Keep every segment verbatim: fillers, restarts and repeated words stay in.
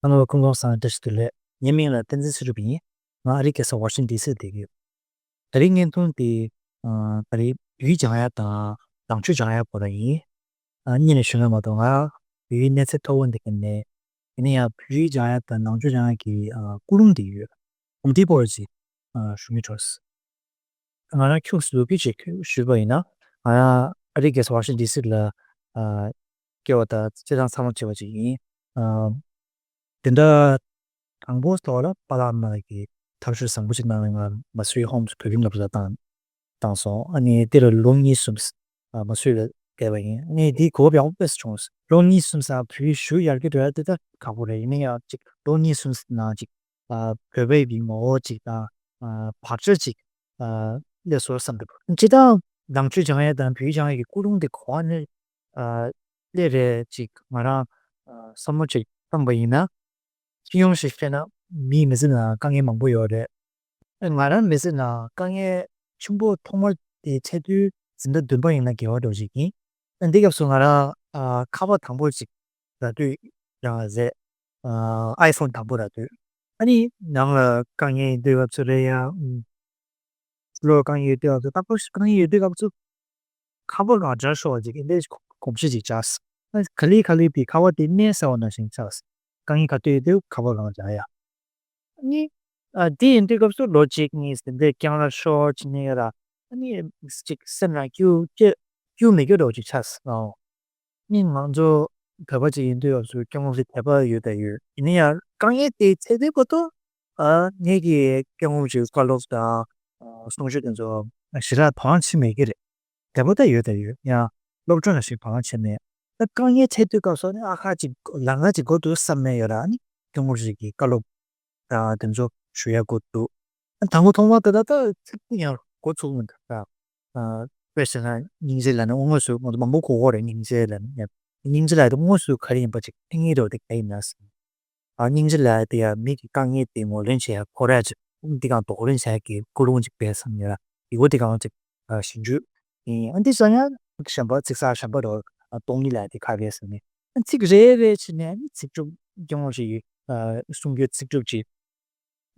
ཚང་མ་ལ་སྐུ་ཁམས་བཟང་། བཀྲ་ཤིས་བདེ་ལེགས། ངའི་མིང་ལ་བསྟན་འཛིན་ཚེ་སྒྲུབ་ཡིན། ང་ཨ་རིའི་རྒྱལ་ས་ཝ་ཤིང་ཌི་སི་ལ་བསྡད་ཀྱི་ཡོད། ད་རིང་བརྙན་ཐུང་འདི་ཨ་ད་རིང་བོད་ཡིག་སྦྱང་ཡ་དང་ནང་ཆོས་སྦྱང་ཡ་སྐོར་ལ་ཡིན། ཨ་གཉིས་ནས་ཞུ་ན་མ་གཏོགས་ང་བོད་ཡིག་གནས་ཚད་མཐོ་བོ་འདི་ག་ནས་ཡིན་ན་ཡང་བོད་ཡིག་སྦྱང་ཡ་དང་ནང་ཆོས་སྦྱང་ཡ་གི་ཨ་ཀུན་སློང་འདི་ཡོད། གོམས་འདྲིས་པོ་ཅིག་ཨ་ཞུ་མི་འཕྲོ། ང་རང་ཁྱུག་ཙམ་ལོ་རྒྱུས་ཅིག་ཞུས་པ་ཡིན་ན། ང་རང་ཨ་རིའི་རྒྱལ་ས་ཝ་ཤིང་ཌི་སི་ལ་ཨ་སྐྱེ་བ་དང་སྤྱི་བཏང་འཚར་ལོངས་བྱས་པ་ཅིག་ཡིན། ཨ་དེ་འདྲ་དང་པོ་ཐོག་ལ་པཱ་ལགས་རྣམ་པ་གིས་ཐབས་ཤེས་བཟང་པོ་ཞིག་གནང་བའི་ང་མ་སུ་རི་ཧོམ་སི་བོད་ཁྱིམ་སློབ་གྲྭ་བཏང་བཏང་སོང་། ཨ་ནི་དེ་ལ་ལོ་གཉིས་གསུམ་ཨ་མ་སུ་རི་ལ་བསྡད་པ་ཡིན། ཨ་ནི་དེའི་གོ་སྐབས་ཡག་པོ་དཔེ་བྱུང་། ལོ་གཉིས་གསུམ་ཙམ་བོད་ཡིག་ཞུ་ཡར་རྒྱས་འགྲོ་ཡ་དེ་ད་ཁག་པོ་རེད། ཡིན་ན་ཡང་ཅིག་ལོ་གཉིས་གསུམ་ནང་ཅིག་ཨ་བོད་པའི་གི་ངོ་བོ་ཅིག་དང་ཨ་བག་ཆགས་ཅིག་ཨ་སླེབས་སོང་བསམ་འདུག་སྤྱིར་བཏང་ནང་ཆོས་སྦྱང་ཡ་དང་བོད་ཡིག་སྦྱང་ཡ་གི་ཀུན་སློང་དེ་གོང་ནས་ཨ་སླེབས་རེད་ཅིག་ང་རང་ཨ་བསམ་བློ་ཅིག་བཏང་པ་ཡིན་ན། སྤྱི་ཡོངས་ཤིག་བཤད་ན་མིའི་མི་ཚེ་ནང་དཀའ་ངལ་མང་པོ་ཡོད་རེད། ང་རང་མི་ཚེ་ནང་དཀའ་ངལ་ཆེན་པོ་ཐོག་མ་དེ་ཆེས་མཐོའི་འཛིན་གྲྭ་བདུན་པ་ཡིན་ན་དགེ་བ་འདྲ་བོ་ཞིག་ཡིན། ཨ་འདི་སྐབས་སུ་ང་རང་ཨ་ཁ་པར་དང་པོ་ཅིག་རག་དུས་རང་རེད། ཨ་ཨའི་ཕོན་དང་པོ་རག་དུས། ཨ་ནི་ནང་ལ་དཀའ་ངལ་ཡོད་དུས་སྐབས་སུ་རེད་ཡ། ཨུམ། ལོ་དཀའ་ངལ་ཡོད་དུས་སྐབས་སུ་ད་ཕོ་དཀའ་ངལ་ཡོད་དུས་སྐབས་སུ་ཁ་པར་གང་སྦྱར་ཤོག་ཅིག་འདི་གོམས་གཤིས་ཅིག་ཆགས། ཨ་ག་ལེ་ག་ལེ་དེ་ཁ་པར་དེ་གནས་ས་བ་ནང་བཞིན་ཆགས། དཀའ་ངལ་ག་དུས་ཡོད་དུས་ཁ་པར་གང་སྦྱར་ཡ། ནི། ཨ་དེ་ཡིན་དུས་སྐབས་སུ་ལོ་གཅིག་གཉིས་ཟིན་ཏེ་རྐྱང་ལ་ཤོར་ཕྱིན་ནས་ཡོད་ར། ཨ་ནི་ཅིག་སེམས་ནང་སྐྱིད་སྐྱིད་སྐྱིད་མི་སྐྱིད་འདྲ་ཅིག་ཆགས་སོང་། ནི་ང་ཚོ་བོད་པ་ཅིག་ཡིན་དུས་སྐབས་སུ་སྐྱོ་ངོ་ཞིག་དད་པ་ཡོད་དང་ཡོད། ཡིན་ན་ཡང་དཀའ་ངལ་དེ་ཚེ་དེ་བར་དུ་ཨ་ངེད་ཀྱི་སྐྱོ་ངོ་ཞིག་བཀའ་སློབ་དང་གསུང་ཆོས་དེ་ཚོ་ཞེ་དྲག་དོ་སྣང་བྱེད་མེད་ཀྱི་རེད། དེ་པོ་ད་ཡོད་ད་ཡོད། ཡང་སློབ་སྦྱོང་ལ་ཞིག་བག་ཆགས་མེད། ད་དཀའ་ངལ་འཕྲད་དུས་སྐབས་སུ་ནི་ཨ་ཁ་ཅིག་ལ་ང་ཅིག་དགོས་འདུག་བསམ་མེད་ཡོད་ར། ཨ་ནི་སྐྱོ་ངོ་ཞིག་གི་བཀའ་སློབ་དང་དེ་ཚོ་ཞུ་ཡ་དགོས་འདུག་ཨ་དང་པོ་ཐོག་མ་ད་ད་ད་ཚིག་ཡང་འགོ་ཚུགས་མི་འདུག་ད། དཔེ་བྱས་ན་སྙིང་རྗེ་ལབ་ནས་དངོས་སུ་ང་ཚོ་མང་པོ་གོ་གོ་རེད། སྙིང་རྗེ་ལབ་ནས་སྙིང་རྗེ་ལབ་ཡ་དེ་དངོས་སུ་ག་རེ་ཡིན་པ་ཅིག་ཕན་གྱི་རེད་དེ་ག་ཡིན་ན་ཟེར། ཨ་སྙིང་རྗེ་ལབ་ཡ་དེ་ཡང་མི་གི་དཀའ་ངལ་དེ་ངོས་ལེན་བྱེད་ཡ་ཁོ་ར་ཅིག་འདི་གང་དོགས་ལེན་བྱེད་ཡ་གི་ཀུན་སློང་ཅིག་སྤེལ་བསམ་ཡ་ལ་ཡི་གོ་དེ་གང་ཅིག་ཨ་ཞིབ་འཇུག་ཡིན། ཨ་འདི་ཙང་ཡང་གཞན་པ་ཚིག་གསར་གཞན་པ་རོ་ཨ་སྟོང་ཉིད་ལབ་ཡ་དེ་ཁ་བས་ཟེར་ནས་ཨ་ཚིག་རེ་རེ་བྱས་ནས་ཨ་ནི་ཚིག་གྲུབ་སྐྱོ་ངོ་ཞིག་ཡོད། ཨ་གསུང་རྒྱུ་ཚིག་གྲུབ་ཅིག་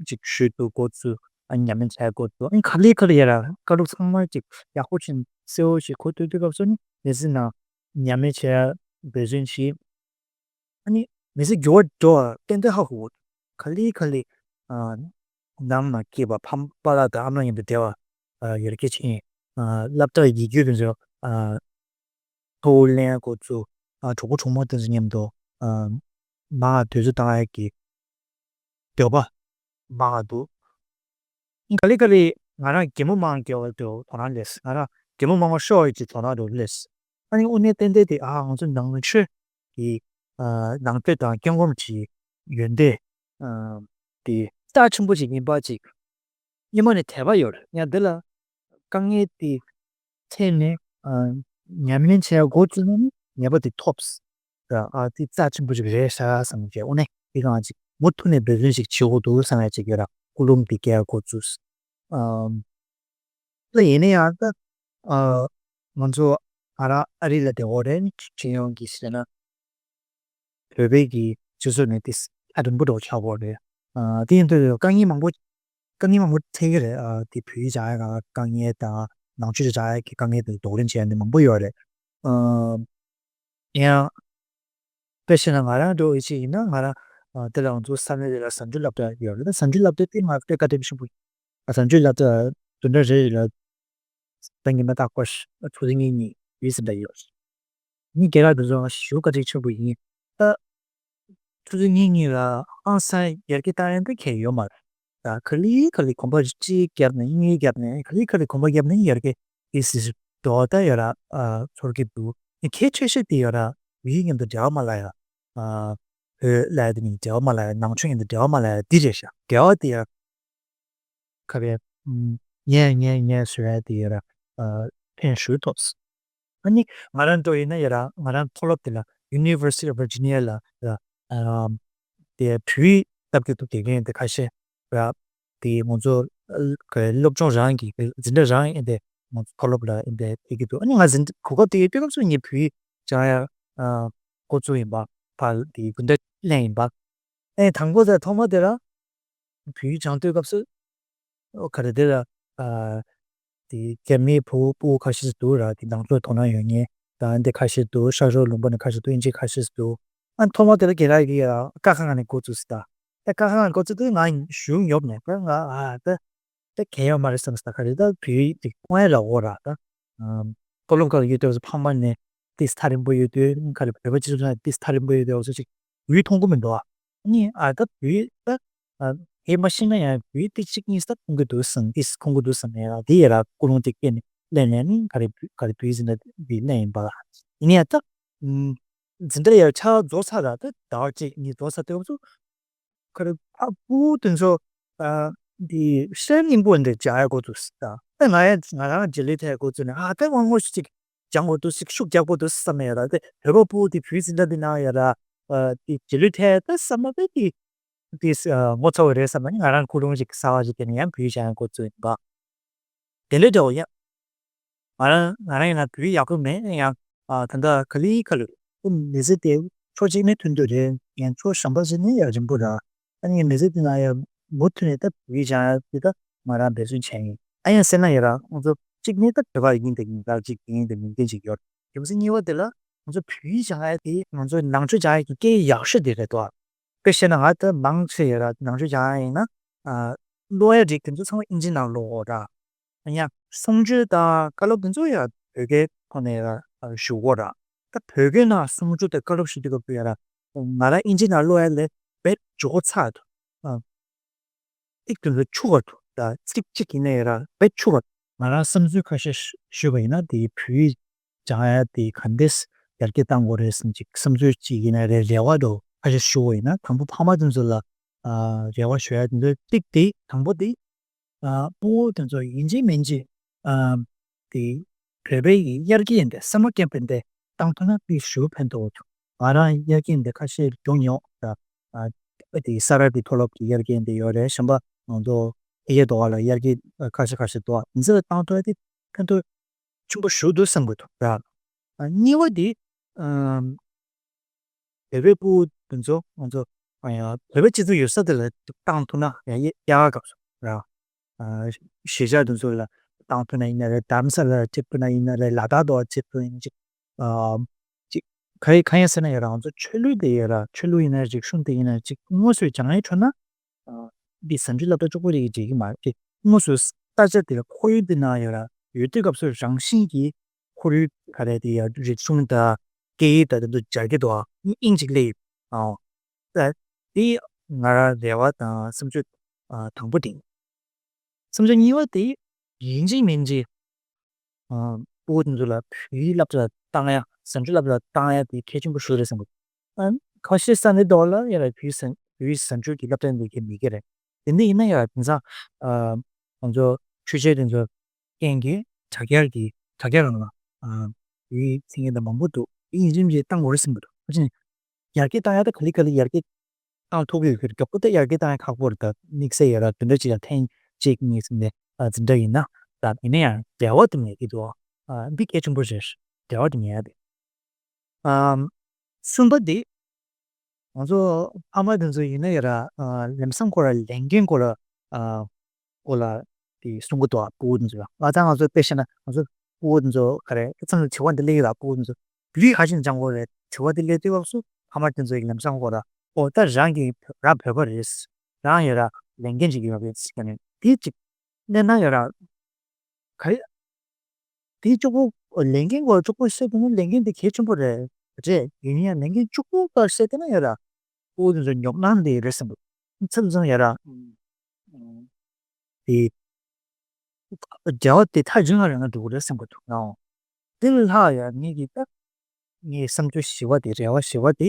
ཅིག་ཞུས་འདུག་འགོ་ཚུགས། ཨ་ཉམས་ལེན་བྱས་འགོ་ཚུགས། ཨ་ག་ལེ་ག་ལེ་ཡ་ར་བཀའ་སློབ་ཚང་མ་ཅིག་ཡག་པོ་ཅིག་གསལ་བོ་ཞིག་གོ་ཐུབ་དུས་སྐབས་སུ་ནི་མི་ཚེ་ནང་ཉམས་ལེན་བྱས་འབད་བརྩོན་བྱས། ཨ་ནི་མི་ཚེ་འགྱུར་བ་འགྲོ་བ་ཏན་ཏན་ཧ་གོ། ག་ལེ་ག་ལེ་ཨ་ནང་ན་སྐྱེས་པ་ཕམ་པ་ལ་དང་ཨ་མ་མཉམ་དུ་བསྡད་པ་ཨ་ཡར་རྒྱས་ཕྱིན། ཨ་སློབ་གྲྭ་ཡི་རྒྱུད་དེ་ཚོ་ཨ་ཐོ་ལེན་འགོ་ཚུགས། ཨ་གྲོགས་པོ་གྲོགས་མོ་དེ་ཚོ་མཉམ་དུ་ཨ་མ་དུས་ཚོད་བཏང་ཡ་གི་འདོད་པ་མང་བ་འདུག་ག་ལེ་ག་ལེ་ང་རང་གད་མོ་མང་སྐྱེ་བ་དུ་དོ་སྣང་སླེབས། ང་རང་གད་མོ་མང་བ་ཤོར་ཡོད་ཀྱི་དོ་སྣང་དུ་སླེབས། ཨ་ནི་དངོས་གནས་ཏན་ཏན་དེ་ཨ་ང་ཚོ་ནང་ཆོས་ཀྱི་ཨ་ནང་དཔེ་དང་སྐྱོང་སྒོམ་གྱི་ཡོན་ཏན་ཨ་དེ་རྩ་ཆེན་པོ་ཞིག་ཡིན་པ་ཅིག་སྔོན་མ་ནས་དད་པ་ཡོད་རེད། ཡང་འདི་ལ་དཀའ་ངལ་དེ་འཕྲད་ནས་ཨ་ཉམས་ལེན་བྱེད་འགོ་བཙུགས་ན་ནི་ཉེས་པ་དེ་ཐོབ། ཨ་དེ་རྩ་ཆེན་པོ་ཞིག་རེད་ཤག་བསམ་གྱི། འོ་ནས་དེ་གང་ཅིག་མུ་མཐུད་ནས་འབད་བརྩོན་ཞིག་བྱེད་དགོས་འདུག་བསམ་ཡ་ཅིག་ཡོད་ར། ཀུན་སློང་དེ་སྐྱེ་ཡ་འགོ་བཙུགས། ཨ་ལ་ཡིན་ན་ཡང་ད་ཨ་ང་ཚོ་ཨ་ར་ཨ་རི་ལ་བསྡད་ཡོད་རེད། སྤྱི་ཡོངས་ཀྱི་བཤད་ན། བོད་པའི་གི་སྤྱི་ཚོགས་ནི་ཏིས་ཨ་རིམ་པོ་འགྲོ་ཆགས་པོ་རེད། ཨ་དེ་ཡིན་དུས་དཀའ་ངལ་མང་པོ་དཀའ་ངལ་མང་པོ་འཕྲད་ཀྱི་རེད། ཨ་དེ་བོད་ཡིག་སྦྱང་ཡ་གི་དཀའ་ངལ་དང་ནང་ཆོས་སྦྱང་ཡ་གི་དཀའ་ངལ་དང་གདོང་ལེན་བྱེད་ཡ་ནི་མང་པོ་ཡོད་རེད། ཨ་ཡང་དཔེ་བཤད་ན་ང་རང་འགྲོ་ཡི་ཅིག་ཡིན་ན་ང་རང་ཨ་དེ་ལ་ང་ཚོ་ས་གནས་རེ་ལ་གཟའ་མཇུག་སློབ་གྲྭ་ཡོད་རེད། ད་གཟའ་མཇུག་སློབ་གྲྭ་དེ་ང་དཔེ་བཀའ་དྲིན་ཆེན་པོ། ཨ་གཟའ་མཇུག་སློབ་གྲྭ་བདུན་ཕྲག་རེ་རེ་ལ་ད་ཉི་མ་རྟག་པར་ཆུ་ཚོད་གཉིས་གཉིས་ཡོད་ཟིན་པ་ཡོད། མི་སྒེར་ལ་དེ་ཚོ་ཞེ་པོ་བཀའ་དྲིན་ཆེན་པོ་ཡིན། ད་ཆུ་ཚོད་གཉིས་གཉིས་ལ་ཨང་སང་ཡར་རྒྱས་བཏང་ཡ་འདི་གས་ཡོད་མ་རེད། ད་ག་ལེ་ག་ལེ་གོམ་པ་གཅིག་བརྒྱབ་ནས་གཉིས་བརྒྱབ་ནས་ག་ལེ་ག་ལེ་གོམ་པ་བརྒྱབ་ནས་ཡར་རྒྱས་ཨི་སི་སི་འགྲོ་ད་ཡོད་ར། ཨ་ཚོར་གྱི་འདུག་གལ་ཆེ་ཤོས་དེ་ཡོད་ར། བོད་ཡིག་མཉམ་དུ་འབྲེལ་བ་མ་ལབ་ཡ། ཨ་བོད་ལབ་ཡ་དེ་མཉམ་དུ་འབྲེལ་བ་མ་ལབ་ཡ། ནང་ཆོས་མཉམ་དུ་འབྲེལ་བ་མ་ལབ་ཡ་འདི་རེད་ཤག་འབྲེལ་བ་དེ་ཡ། ཁ་བའི་ཉན་ཉན་ཉན་ཟེར་ཡ་དེ་ཡོད་ར། ཨ་ཕན་ཞུ་ཐོབ། ཨ་ནི་ང་རང་འགྲོ་ཡིན་ན་ཡོད་ར། ང་རང་མཐོ་སློབ་དེ་ལ་University of Virginia ལ་ཡོད་ར། ཨ་དེ་བོད་ཡིག་སློབ་ཀྱི་འདུག་དགེ་རྒན་དེ་ཁ་ཤས་ཡོད་ར། དེ་ང་ཚོ་ཨ་སློབ་སྦྱོང་རང་གི་འཛིན་གྲྭ་རང་ཡིན་ཏེ་ང་ཚོ་མཐོ་སློབ་ལ་ཡིན་ཏེ་ཕེབས་ཀྱི་འདུག་ཨ་ནི་ང་འཛིན་གོ་སྐབས་དེ་ཡོད་དུས་སྐབས་སུ་ངས་བོད་ཡིག་སྦྱང་ཡ་ཨ་འགོ་བཙུགས་ཡིན་པ། ཕར་དེ་དགུན་ཟླ་ལེན་ཡིན་པ། ཨེ་དང་པོ་དེ་ཐོག་མ་དེ་ལ་བོད་ཡིག་སྦྱང་དུས་སྐབས་སུ་ཨོ་ག་རེ་དེ་ལ་ཨ་དེ་རྒྱ་མིའི་ཕྲུ་གུ་ཕྲུ་གུ་ཁ་ཤས་ཤིག་འདུག་ར། དེ་ནང་ཆོས་དོ་སྣང་ཡོད་མཁན་ད་འདི་ཁ་ཤས་འདུག་ཤར་ཕྱོགས་ལུང་པ་ནས་ཁ་ཤས་འདུག་ཨིན་ཇི་ཁ་ཤས་འདུག་ཨ་ཐོག་མ་དེ་ལ་རྒན་ལགས་ཀྱིས་ཀ་ཁ་ག་ནས་འགོ་བཙུགས་སི་ད། ད་ཀ་ཁ་ག་ནས་འགོ་བཙུགས་དུས་ང་ཞུ་ཉོབ་ནས་ད་ང་ཨ་ད་ད་གལ་ཡོད་མ་རེད་བསམ་སི་ད། ག་རེ་ད་བོད་ཡིག་དེ་ཀོན་ཡ་ལ་འོ་ར་ད། ཨམ། མཐོ་སློབ་ཁག་ཡོད་དུས་ཕ་མ་ནས་ཏིས་ཐག་རིང་པོ་ཡོད་དུས་ག་རེ་བོད་པ་སྤྱི་ཚོགས་ནང་ཏིས་ཐག་རིང་པོ་ཡོད་དུས་འོ་ཚོ་ཅིག་ཡུལ་མཐོང་གི་མི་འདུག་ཨ། ནི་ཨ་ད་བོད་ད་ཨ་ཧེ་མ་ཤེས་ན་ཡང་བོད་ཏི་གཅིག་གཉིས་ད་མཐོང་གི་འདུག་སང་ཏིས་མཐོང་གི་འདུག་སང་ནས་ཨ་དེ་ཡ་ར་ཀུན་སློང་དེ་སྐྱེས་ནས་སླེབས་ནས་ནི་ག་རེ་ག་རེ་བོད་ཟིན་ན་བི་ལེ་ཡིན་པ་ལ་ཡིན་ཡ་ད་འཛིན་གྲྭ་ཡ་ཆ་རྫོགས་ཚར་ར་ད་ཟླ་བ་གཅིག་གཉིས་རྫོགས་ཚར་དུས་འོ་ཚོ། ཁ་རི་ཕ་བུ་དེ་ཚོ་ཨ་འདི་ཤེས་སྙིང་པོ་འདྲ་བྱ་ཡ་གོ་ཚུགས་ད། ཨ་ང་ཡ་ང་རང་རྗེས་ལུས་ཐད་གོ་ཚུགས་ནས་ཨ་ད་དབང་ངོ་ཞིག་སྦྱང་དགོས་འདུག་ཞིག་ཤུགས་རྒྱག་དགོས་འདུག་བསམ་ཡ་ར། དེ་བོད་པ་བུ་དེ་བོད་ཟིན་གྲྭ་འདི་ནང་ཡ་ར་ཨ་དེ་རྗེས་ལུས་ཐད་ད་བསམ་མ་པས་དེ་དེ་ངོ་ཚ་བ་རེད་བསམ་ན་ང་རང་ཁུ་རུང་ཞིག་གསར་བ་ཞིག་དེ་ནས་ཡང་བོད་སྦྱང་ཡ་གོ་ཚུགས་ཡིན་པ། དེ་འདྲའི་འདྲ་བོ་ཡ། ང་རང་ང་རང་ཡིན་ན་བོད་ཡག་པོ་མེད་ཡང་ཨ་ད་ལྟ་ག་ལེ་ག་ལེ་མི་ཚེ་དེ་ཕྱོགས་གཅིག་ནས་མཐུན་འདོད་རེད། ཡང་ཕྱོགས་གཞན་པ་ཞིག་ནས་ཡང་རིང་པོ་ར། ཨ་ནི་མི་ཚེ་དེ་ན་ཡང་མུ་མཐུད་ནས་ད་བོད་ཡིག་སྦྱང་ཡ་དེ་ད་ང་རང་འབད་བརྩོན་བྱས་ཡིན། ཨ་ཡང་ཟེར་ན་ཡ་ར་ང་ཚོ་གཅིག་ནས་ད་བོད་པ་ཡིན་དེ་ཡིན་ད་གཅིག་ཡིན་དེ་མིང་དོན་ཅིག་ཡོད། རྒྱུ་མཚན་གཉིས་པ་དེ་ལ་ང་ཚོ་བོད་ཡིག་སྦྱང་ཡ་དེ་ང་ཚོ་ནང་ཆོས་སྦྱང་ཡ་གི་སྐད་ཡག་ཤོས་དེ་རེད་དོ། དཔེ་བཤད་ན་ང་ད་མང་ཆེ་ཡ་ར་ནང་ཆོས་སྦྱང་ཡ་ཡིན་ན་ཨ་ཀློག་ཡ་རིགས་དེ་ཚོ་ཚང་མ་ཨིན་ཇི་ནང་ཀློག་འོ་ར། ཡང་གསུང་ཆོས་དང་བཀའ་སློབ་དེ་ཚོ་ཡང་བོད་སྐད་ཐོག་ནས་ཡང་ཞུ་གོ་ར། ད་བོད་སྐད་ནང་གསུང་ཆོས་དང་བཀའ་སློབ་ཞུ་དུས་སྐབས་སུ་ཡང་ར་ང་རང་ཨིན་ཇི་ནང་ཀློག་ཡ་ལས་བེད་འཇོག་ཚར་འདུག་ཨ། ཏིག་དེ་ཚོ་འཆུག་ག་འདུག་ད་ཚིག་གཅིག་ཡིན་ན་ཡང་ར་བེད་འཆུག་ག་འདུག་ང་རང་བསམ་ཚུལ་ཁ་ཤས་ཞུས་པ་ཡིན་ན་དེ་བོད་ཡིག་སྦྱང་ཡ་དེ་ག་འདྲས་ཡར་རྒྱས་གཏང་དགོས་རེད་བསམ་ཅིག་བསམ་ཚུལ་གཅིག་ཡིན་ན་རེད། རེ་བ་འདྲ་ཁ་ཤས་ཞུ་བ་ཡིན་ན་དང་པོ་ཕ་མ་དེ་ཚོ་ལ་ཨ་རེ་བ་ཞུ་ཡ་དེ་ཚོ་གཅིག་དེ་དང་པོ་དེ། ཨ་ཕྲུ་གུ་དེ་ཚོ་ཡིན་གཅིག་མིན་གཅིག་ཨ་དེ་བོད་པའི་ཡི་དབྱར་སྐྱིད་ཡིན་ཏེ་སམ་མར་ཀེམ་ཡིན་ཏེ་བཏང་ཐུབ་ན་དེ་ཞུ་ཕན་ཐོགས་འདུག་ང་རང་དབྱར་སྐྱིད་ཡིན་ཏེ་ཁ་ཤས་བྱུང་མྱོང་ད། ཨ་དེ་ས་ར་དེ་མཐོ་སློབ་ཀྱི་དབྱར་སྐྱིད་ཡིན་ཏེ་ཡོད་རེད། གཞན་པ་ང་ཚོ་ཕ་གིའི་ཐོག་ལ་དབྱར་སྐྱིད་ཁ་ཤས་ཁ་ཤས་འདུག་ཡིན་ཙང་བཏང་ཐུབ་ན་དེ་ཕན་ཐོགས་ཆེན་པོ་ཞིག་འདུག་བསམ་གྱི་འདུག་ར། ཨ་གཉིས་པ་དེ་ཨམ། བོད་པའི་ཕྲུ་གུ་དེ་ཚོ་ང་ཚོ་ཨ་ཡང་བོད་པའི་སྤྱི་ཚོགས་ཡོད་ས་དེ་ལ་བཏང་ཐུབ་ན་ཡང་དབྱར་ཁ་སྐབས་སུ་ར། ཨ་གཞིས་ཆགས་དེ་ཚོ་ལ་བཏང་ཐུབ་ན་ཡིན་ན་རེད། རྡ་རམ་ས་ལ་ལ་ཁྲིད་ཐུབ་ན་ཡིན་ན་རེད། ལ་དྭགས་དུ་ཁྲིད་ཐུབ་ཡིན་ཅིག་ཨ་ཅིག་ག་ཡི་ག་ཡིན་ཟེར་ན་ཡང་ར་ང་ཚོ་ཆོས་ལུགས་དེ་ཡང་ར་ཆོས་ལུགས་ཡིན་ན་རིག་གཞུང་དེ་ཡིན་ན་ཅིག་དངོས་སུ་སྦྱང་ཡའི་ཁྲོད་ན། ཨ་འདི་གཟའ་མཇུག་སློབ་གྲྭ་གཅིག་པོ་རེད་འགྲིག་གི་མ་རེད། དངོས་སུ་ས་ཆ་དེ་ལ་ཁོར་ཡུག་དེ་ན་ཡོད་ར་ཡོད་དུས་སྐབས་སུ་རང་བཞིན་གྱིས་ཁོར་ཡུག་ག་རེ་དེ་ཡ་རིག་གཞུང་དང་སྐད་ཡིག་དང་དེ་ཚོ་སྦྱར་གྱི་འདུག་ཨ་དབྱིངས་གཅིག་སླེབས་ཡོད། ཨ་ད་དེ་ང་རང་རེ་བ་དང་སེམས་ཤུགས་ཨ་དང་པོ་དེ་ཡིན། སེམས་ཤུགས་གཉིས་པ་དེ་ཡིན་གཅིག་མིན་གཅིག་ཨ་ཕྲུ་གུ་དེ་ཚོ་ལ་བོད་ཡིག་སློབ་གྲྭ་བཏང་ཡ་གཟའ་མཇུག་སློབ་གྲྭ་བཏང་ཡ་དེ་གལ་ཆེན་པོ་ཞིག་རེད་བསམ་གི། ཨ་ཁ་ཤས་ས་གནས་ཐོག་ལ་ཡ་ལ་བོད་ཡིག་གཟའ་བོད་ཡིག་གཟའ་མཇུག་གི་སློབ་གྲྭ་འདི་གས་མེད་ཀྱི་རེད། དེ་འདྲ་ཡིན་ན་ཡ་དེང་སང་ཨ་ང་ཚོ་ཆོས་བྱེད་དེ་ཚོ་རྐྱེན་གྱིས་དྲ་རྒྱར་གྱི་དྲ་རྒྱ་རང་ལ་ཨ་བོད་ཡིག་ཚིག་ངན་དང་མང་པོ་འདུག་དེ་ཡིན་གཅིག་མིན་གཅིག་བཏང་དགོས་རེད་བསམ་གི་འདུག་ཁ་ཅིག་ཡར་རྒྱས་བཏང་ཡ་ད་ག་ལེ་ག་ལེ་ཡར་རྒྱས་བཏང་ཐུབ་ཀྱི་ཡོད་ཀྱི་རེད། མགྱོགས་པོ་ད་ཡར་རྒྱས་བཏང་ཡ་ཁག་པོ་རེད། ད་དམིགས་བསལ་ཡ་ར་དེ་འདྲ་ཅིག་ལ་ཐེངས་གཅིག་གཉིས་ཟིན་ནས་ཨ་འཛིན་གྲྭ་ཡིན་ན་ད་ཡིན་ན་ཡང་འབྲེལ་བ་དེ་མེད་ཀྱི་འདུག་ཨ་འདི་གལ་ཆེན་པོ་རེད། འབྲེལ་བ་དེ་མེད་ཡ་དེ། ཨམ། གསུམ་པ་དེ། ང་ཚོ་ཕ་མ་དེ་ཚོ་ཡིན་ན་ཡ་ར་ཨ་ལམ་སང་ཁོ་ར་ལས་འགན་ཁོ་ར་ཨ་སྐོར་ལ་དེ་གསུང་གི་འདུག་ཨ་ཕྲུ་གུ་དེ་ཚོ་ལ་ང་ཚང་ང་ཚོ་དཔེ་བཤད་ན་ང་ཚོ་ཕྲུ་གུ་དེ་ཚོ་ག་རེ་ཚང་ལ་དྲི་བ་འདི་སླེབས་ཡོད་ལ་ཕྲུ་གུ་དེ་ཚོ་བོད་ཡིག་ག་ཅིག་སྦྱང་དགོས་རེད། དྲི་བ་དེ་སླེབས་དུས་སྐབས་སུ་ཕ་མ་དེ་ཚོ་ཡི་ལམ་སང་ཁོ་ར་ཨོ་ད་རང་གི་རང་བོད་པ་རེད། རང་ཡ་ར་ལས་འགན་ཅིག་ཡོད་རེད་ཟེར་ནས་དེ་ཅིག་གནས་ན་ཡ་ར་ག་རེ། དེ་གཅིག་པོ་ལས་འགན་སྐོར་གཅིག་པོ་བཤད་དུས་ན་ལས་འགན་དེ་གལ་ཆེན་པོ་རེད། རེད་ཡིན་ཡང་ལས་འགན་གཅིག་པོ་སྐོར་བཤད་དུས་ན་ཡ་ར་ཕྲུ་གུ་དེ་ཚོ་ཉོབ་སྣང་དེ་རེད་བསམ་གི། མཚམས་མཚམས་ཡ་ར་དེ་འབྲེལ་བ་དེ་ཐག་རིང་ང་རང་ང་འགྲོ་གི་རེད་བསམ་གི་འདུག་ནའང་དེ་ལ་ལྷག་ཡ་ངེད་ཀྱི་ད་ངའི་བསམ་ཚུལ་ཞི་བ་དེ་རེ་བ་ཞི་བ་དེ་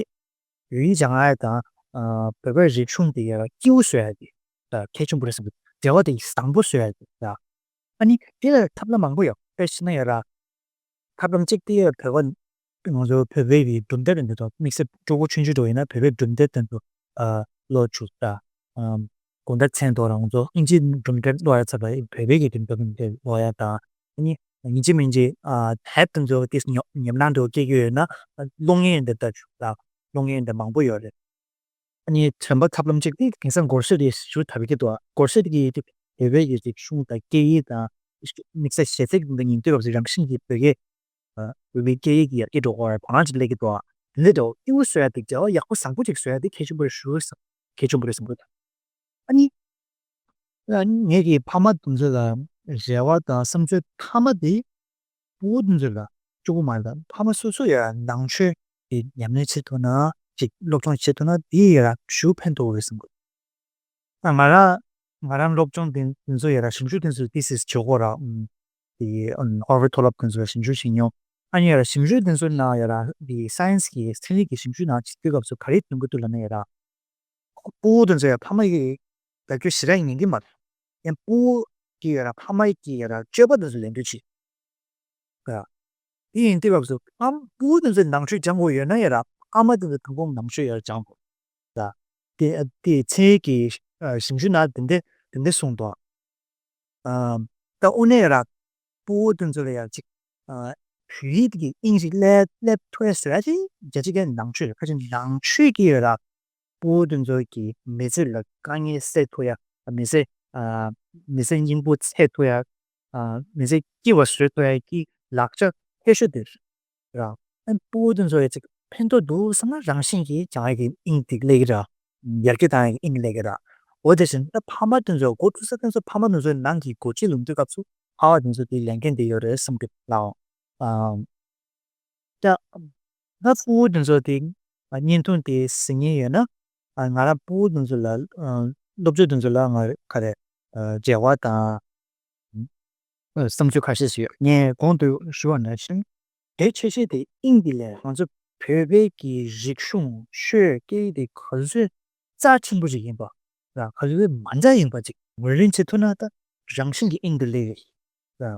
བོད་ཡིག་སྦྱང་ཡ་དང་ཨ་བོད་པའི་རིག་གཞུང་དེ་ཡ་སྐྱིད་པོ་བཟོ་ཡ་དེ་ད་གལ་ཆེན་པོ་རེད་བསམ་གི། འབྲེལ་བ་དེ་བཟང་པོ་བཟོ་ཡ་དེ་ད། ཨ་ནི་དེ་ལ་ཐབས་ལམ་མང་པོ་ཡོད། དཔེ་བྱས་ན་ཡ་ར་ཐབས་ལམ་གཅིག་དེ་བོད་པ་ང་ཚོ་བོད་པའི་གི་གྲུབ་འབྲས་རེད་འདུག་དམིགས་བསལ་སྤྲུལ་སྐུ་ཆུང་ཆུང་འགྲོ་ཡིན་ན་བོད་པའི་གྲུབ་འབྲས་དེ་ཚོ་ཨ་ཀློག་བཅུག་ད། ཨམ། དགོང་དག་མཚན་ཐོག་རང་ཚོ་ཨིན་ཇིའི་གྲུབ་འབྲས་ཀློག་ཡ་ཚར་བ་བོད་པའི་གི་གྲུབ་འབྲས་ཀློག་ཡ་དང་ཨ་ནི་ཡིན་གཅིག་མིན་གཅིག་ཨ་དེབ་དེ་ཚོ་དེ་ཉོ་ཉོབ་སྣང་འདྲ་བོ་སྐྱེ་གི་ཡོད་ན་ཀློག་མཁན་འདི་ལྟ་བཅུག་ད་ཀློག་མཁན་འདི་མང་པོ་ཡོད་རེད། ཨ་ནི་དྲན་པ་ཐབས་ལམ་གཅིག་དེ་དེང་སང་སྒོར་གཞས་དེ་ཞུ་ཐབས་ཀྱི་འདུག་སྒོར་གཞས་དེ་གི་དེ་བོད་པའི་ཡུལ་གྱི་གཞུང་དང་སྐད་ཡིག་དང་དམིགས་བསལ་གཞས་ཚིག་དེ་ཉན་དུས་སྐབས་སུ་རང་བཞིན་གྱིས་བོད་སྐད་བོད་པའི་སྐད་ཡིག་ཡར་རྒྱས་འགྲོ་གི་ཡོད་རེད། བ་རང་ཅིག་སླེབས་ཀྱི་འདུག་དེ་འདྲ་འདྲ་བོ་སྐྱིད་པོ་བཟོ་ཡ་དེ་བྱ་བ་ཡག་པོ་བཟང་པོ་ཅིག་བཟོ་ཡ་དེ་གལ་ཆེན་པོ་རེད་ཞུ་གི་ཡོད། གལ་ཆེན་པོ་རེད་བསམ་གི་འདུག་ཨ་ནི། ཨ་ངེད་ཀྱི་ཕ་མ་དེ་ཚོ་ལ་རེ་བ་དང་བསམ་ཚུལ་མཐའ་མ་དེ་སྤུ་གུ་དེ་ཚོ་ལ་གཅིག་པོ་མ་རེད། ཕ་མ་སོ་སོ་ཡ་ནང་ཆོས་ཀྱི་ཉམས་ལེན་བྱེད་ཐུབ་ན་ཅིག་སློབ་སྦྱོང་བྱེད་ཐུབ་ན་དེ་ཡ་ཞུ་ཕན་ཐོགས་རེད་བསམ་གི། ཨ་ང་རང་ང་རང་སློབ་སྦྱོང་དེ་དེ་ཚོ་ཡ་ར་ཞིབ་འཇུག་དེ་ཚོ་ཏི་སིས་བྱེད་དགོས་ར། ཨུམ། དེ་ཨམ་ཧར་ཝར་མཐོ་སློབ་དེ་ཚོ་ལ་ཞིབ་འཇུག་བྱེད་མྱོང་། ཨ་ནི་ཡ་ར་ཞིབ་འཇུག་དེ་ཚོའི་ནང་ཡ་ར་དེ་སའེན་སི་གི་ཚན་རིག་གི་ཞིབ་འཇུག་ནང་བྱེད་དུས་སྐབས་སུ་ག་རེ་ཐོན་གི་འདུག་ལབ་ན་ཡ་ར། སྤུ་གུ་དེ་ཚོ་ཡ་ཕ་མ་གི་བརྡ་སྤྲོད་ཞེ་དྲག་ཉན་གི་མ་རེད། ཡང་སྤུ་གུ་གི་ཡ་ར་ཕ་མ་གི་ཡ་ར་སྤྱོད་པ་དེ་ཚོ་ལེན་འདོད་བྱེད། ཡ། དེ་ཡིན་དུས་སྐབས་སུ་ཨམ་སྤུ་གུ་དེ་ཚོས་ནང་ཆོས་སྦྱང་དགོས་ཡོད་ན་ཡ་ར་ཨ་མ་དེ་ཚོས་དང་པོ་ནང་ཆོས་ཡ་ར་སྦྱང་དགོས། ད། དེ་དེ་ཚན་རིག་གི་ཨ་ཞིབ་འཇུག་ནང་དེ་འདྲ་དེ་འདྲ་གསུངས་འདུག་ཨ། ད་དངོས་གནས་ར་སྤུ་གུ་དེ་ཚོ་ལ་ཡ་ཅིག་ཨ་བོད་ཡིག་གི་དབྱིངས་ཅིག་སླེབས་སླེབས་ཐུབ་ཡ་ཟེར་ཡ་ཅིག་རྒྱ་ཆེ་གའི་ནང་ཆོས་རེད། ཁ་ཅིག་ནང་ཆོས་ཀྱི་ཡ་ར་སྤུ་གུ་དེ་ཚོ་གི་མི་ཚེ་ལ་དཀའ་ངལ་སེལ་ཐུབ་ཡ། མི་ཚེ་ཨ་མི་ཚེ་སྙིང་པོ་ཚེ་ཐུབ་ཡ། ཨ་མི་ཚེ་སྐྱིད་པ་བཟོ་ཐུབ་ཡ་གི་ལག་ཆ་ལྷོད་ཤོས་དེ་རེད། ར། ཨ་ནི་སྤུ་གུ་དེ་ཚོ་ཡ་ཅིག་ཕན་ཐོགས་འདུག་བསམ་ན་རང་བཞིན་གྱིས་སྦྱང་ཡ་གི་དབྱིངས་དེ་སླེབས་ཀྱི་ར། ཡར་རྒྱས་བཏང་ཡ་གི་དབྱིངས་སླེབས་ཀྱི་ར། འོ་དེ་བཞིན་ད་ཕ་མ་དེ་ཚོ་འགོ་ཚུགས་ས་དེ་ཚོ་ཕ་མ་དེ་ཚོའི་ནང་གི་འགོ་ཁྲིད་ལུང་དུས་སྐབས་སུ་ཕ་མ་དེ་ཚོ་དེ་ལས་འགན་དེ་ཡོད་རེད་བསམ་གི་ལའོ། ཨ། ད་ང་སྤུ་གུ་དེ་ཚོ་དེ་བརྙན་ཐུང་དེ་གཟིགས་མཁན་ཡོད་ན། ཨ་ང་རང་སྤུ་གུ་དེ་ཚོ་ལ་ཨ་སློབ་ཕྲུག་དེ་ཚོ་ལ་ང་ག་རེ་ཨ་འབྲེལ་བ་དང་། བསམ་ཚུལ་ཁ་ཤས་ཤིག་ཡོད། ངས་གོང་དུ་ཞུ་བ་ནང་བཞིན། གལ་ཆེ་ཤོས་དེ་དབྱིངས་དེ་ལས་ང་ཚོ་བོད་པའི་གི་རིག་གཞུང་ཆོས་སྐད་དེ་ག་ཚོད་རྩ་ཆེན་པོ་ཞིག་ཡིན་པ། ར་ག་ཚོད་མ་འདྲ་ཡིན་པ་ཅིག་ངོས་ལེན་བྱེད་ཐུབ་ན་ད་རང་བཞིན་གྱི་དབྱིངས་དེ་སླེབས་ཡོད། ར་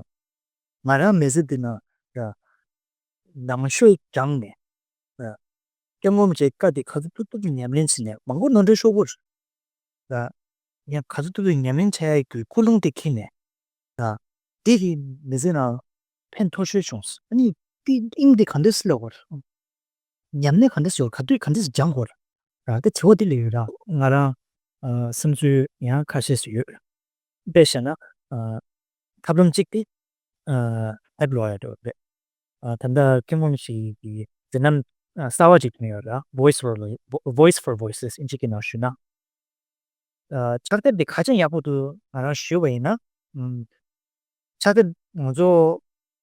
ང་རང་མི་ཚེ་འདི་ན་ར་ནང་ཆོས་སྦྱངས་ནས། ར་སྐྱབས་མགོན་རིན་པོ་ཆེའི་བཀའ་དེ་ག་ཚོད་ཐུབ་ཐུབ་ཀྱི་ཉམས་ལེན་བྱས་ནས་མང་པོ་ནོར་འཁྲུལ་ཤོར་གི་རེད། ཡང་ག་ཚོད་ཐུབ་ཐུབ་ཉམས་ལེན་བྱ་ཡག་གི་ཀུན་སློང་དེ་འཁྱེར་ནས། དེ་གིས་མི་ཚེ་ནང་ཕན་ཐོགས་ཤོས་བྱུང་སོང་། ཨ་ནི་དེ་དབྱིངས་དེ་ག་འདྲས་སེ་ལབ་དགོས་རེད། ཉམས་ལེན་ག་འདྲས་སེ་ཡོད་རེད། ག་དུས་ག་འདྲས་སེ་སྦྱང་དགོས་རེད། དེ་དྲི་བ་དེ་ལས་ཡོད་ར། ང་རང་བསམ་ཚུལ་ཡང་ཁ་ཤས་ཤིག་ཡོད། དཔེ་བཞག་ན། ཐབས་ལམ་གཅིག་དེ། ཨ་ཐེབས་ཀློག་ཡ་འགྲོ་རེད། ཨ་ད་ལྟ་སྐྱབས་མགོན་ཞིག་གིས་མཛད་རྣམ་ཨ་གསར་བ་ཅིག་བཏོན་ཡོད་ར། Voice for Voice for Voices ཨིན་ཇི་གི་ནང་ཞུས་ན། ཨ་ཕྱག་དེབ་དེ་ག་ཅན་ཡག་པོ་འདུག་ང་རང་ཞུས་པ་ཡིན་ན། ཨམ། ཕྱག་དེབ་ང་ཚོ་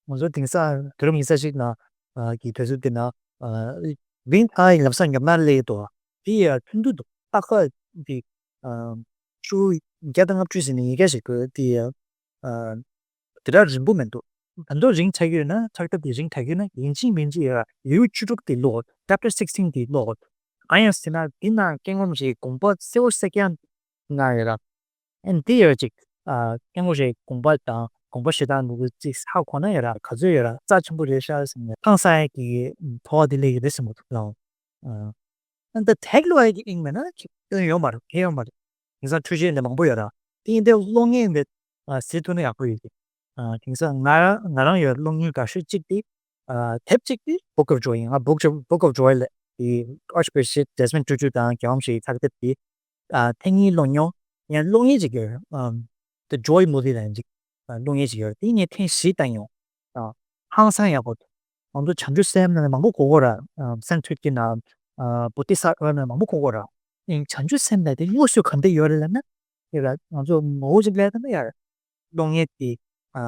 ང་ཚོ་དེང་སང་དུས་རབས་ཉི་ཤུ་རྩ་གཅིག་ནང་ཨ་གི་དུས་ཚོད་འདི་ན་ཨ་རིང་ཐང་ལམ་སང་ཉམས་ན་ལས་དོ་དེ་ཡ་ཐུན་དུ་འདུག་ཨ་ཁ་དེ་ཨ་ཆུ་བརྒྱ་དང་ལྔ་བཅུ་ཟིན་ནས་ཡི་གེ་ཞིག་དགོས་དེ་ཡ། ཨ། དེ་འདྲ་རིང་པོ་མི་འདུག་ད་དུང་རིང་ཆགས་ཀྱི་ཡོད་ན་ཕྱག་དེབ་དེ་རིང་ཆགས་ཀྱི་ཡོད་ན་ཡིན་གཅིག་མིན་གཅིག་ཡ་ལེའུ་བཅུ་དྲུག་དེ་ཀློག chapter sixteen དེ་ཀློག་གང་ཡང་ཟེར་ན་དེ་ནང་སྐྱབས་མགོན་ཞིག་དགོངས་པ་གསལ་བོ་གསལ་རྐྱང་གནང་ཡོད་ར། ཨན་དེ་ཡོད་ཅིག་ཨ་སྐྱབས་མགོན་ཞིག་དགོངས་པ་དང་དགོངས་པ་བཞེས་སྟངས་འདུག་ཅིག་ཧ་གོ་ན་ཡ་ར་ག་ཚོད་ཡོད་ར་རྩ་ཆེན་པོ་རེད་ཤག་ཟེར་ནས་ཧང་སང་ཡ་གི་ཐོག་དེ་ལས་ཡོད་རེད་ཟེར་མ་ཐུབ་ལ། ཨ་ད་དེབ་ཀློག་ཡ་གི་དབྱིངས་མེད་ན་ཁྱོན་ཡོད་མ་རེད། ཁྱོན་ཡོད་མ་རེད། དེང་སང་འཕྲུལ་ཆས་ནས་མང་པོ་ཡོད་ར། དེ་ཡིན་དུས་གློག་བརྙན་དེ་ཨ་གཟིགས་ཐུབ་ན་ཡག་པོ་ཡོད་ཀྱི། ཨ་དེང་སང་ང་རང་ང་རང་ཡོད་གློག་བརྙན་དགའ་ཤོས་གཅིག་དེ་ཨ་དེབ་གཅིག་དེ་Book of Joy ཡིན། ང་Book of- Book of Joy ལ་དེ་Archbishop Desmond Tutu དང་རྒྱལ་བ་རིན་པོ་ཆེའི་ཕྱག་དེབ་དེ་ཨ་ཐེངས་གཉིས་ཀློག་མྱོང་། ཡང་གློག་བརྙན་ཅིག་ཡོད། ཨམ། The Joy Movie ལབ་ཅིག་ཨ་གློག་བརྙན་ཅིག་ཡོད་རེད། དེ་ངས་ཐེངས་བཞི་ལྟ་མྱོང་། ཨ་ཧང་སང་ཡག་པོ་འདུག་ང་ཚོ་བྱང་ཆུབ་སེམས་ནང་ནས་མང་པོ་གོ་གོ་ར། ཨ་སན་སྐྲིད་ཀྱི་ནང་ཨ་བོ་དྷི་ས་ཏྭ་ནང་མང་པོ་གོ་གོ་ར། ཨིན་བྱང་ཆུབ་སེམས་ལ་དེ་དངོས་སུ་ག་འདྲ་ཡོད་རེད་ལབ་ན། དེ་ལ་ང་ཚོ་ངོ་བོ་ཅིག་ལས་ད་ན་ཡར་གློག་བརྙན་དེ་ཨ་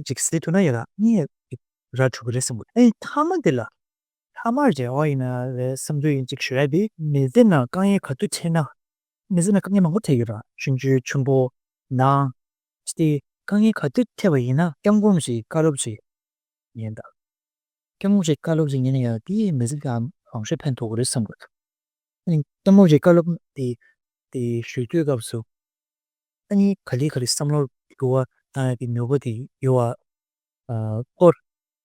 ཅིག་གཟིགས་ཐུབ་ན་ཡ་ར་ངས་ར་གྲུབ་ཀྱི་རེད་བསམ་གི། ཨེ་མཐའ་མ་དེ་ལ་ཐ་མ་རེ་བ་ཡིན་ན་རེད་བསམ་ཚུལ་ཡིན་ཅིག་ཞུ་ཡ་དེ་མི་ཚེ་ནང་དཀའ་ངལ་ག་དུས་འཕྲད་ན། མི་ཚེ་ནང་དཀའ་ངལ་མང་པོ་འཕྲད་ཡོད་ར། ཆུང་ཆུང་ཆུང་པོ་ནང་སྟེ་དཀའ་ངལ་ག་དུས་འཕྲད་པ་ཡིན་ན་སྐྱབས་མགོན་ཞིག་བཀའ་སློབ་ཞིག་ཉན་དང་། སྐྱབས་མགོན་ཞིག་བཀའ་སློབ་ཞིག་ཉན་ན་ཡང་དེ་མི་ཚེ་གང་ལང་ཤོས་ཕན་ཐོགས་ཀྱི་རེད་བསམ་གི། ཨ་ནི་སྐྱབས་མགོན་ཞིག་བཀའ་སློབ་དེ་དེ་ཞུ་དུས་སྐབས་སུ། ཨ་ནི་ག་ལེ་ག་ལེ་བསམ་བློ་འགྱུར་བ་བཏང་ཡ་གི་ནུས་པ་དེ་ཡོད་པ། ཨ་སྐོར།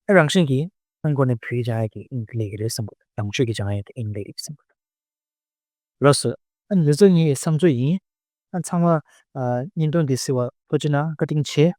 ཨ་རང་བཞིན་གྱིས་ཨ་མགོ་ནས་བོད་ཡིག་སྦྱང་ཡ་གི་ཨིན་ཇི་ལས་ཀྱི་རེད་བསམ་གི། ནང་ཆོས་ཀྱི་སྦྱང་ཡ་གི་ཨིན་ཇི་ལས་ཀྱི་བསམ་གི། ལགས་སོ། ཨ་ནི་འདི་ཚོ་ངའི་བསམ་ཚུལ་ཡིན། ཨ་ཚང་མ་ཨ་བརྙན་ཐུང་འདི་གཟིགས་པར་ཐུགས་རྗེ་གནང་། བཀའ་དྲིན་ཆེ།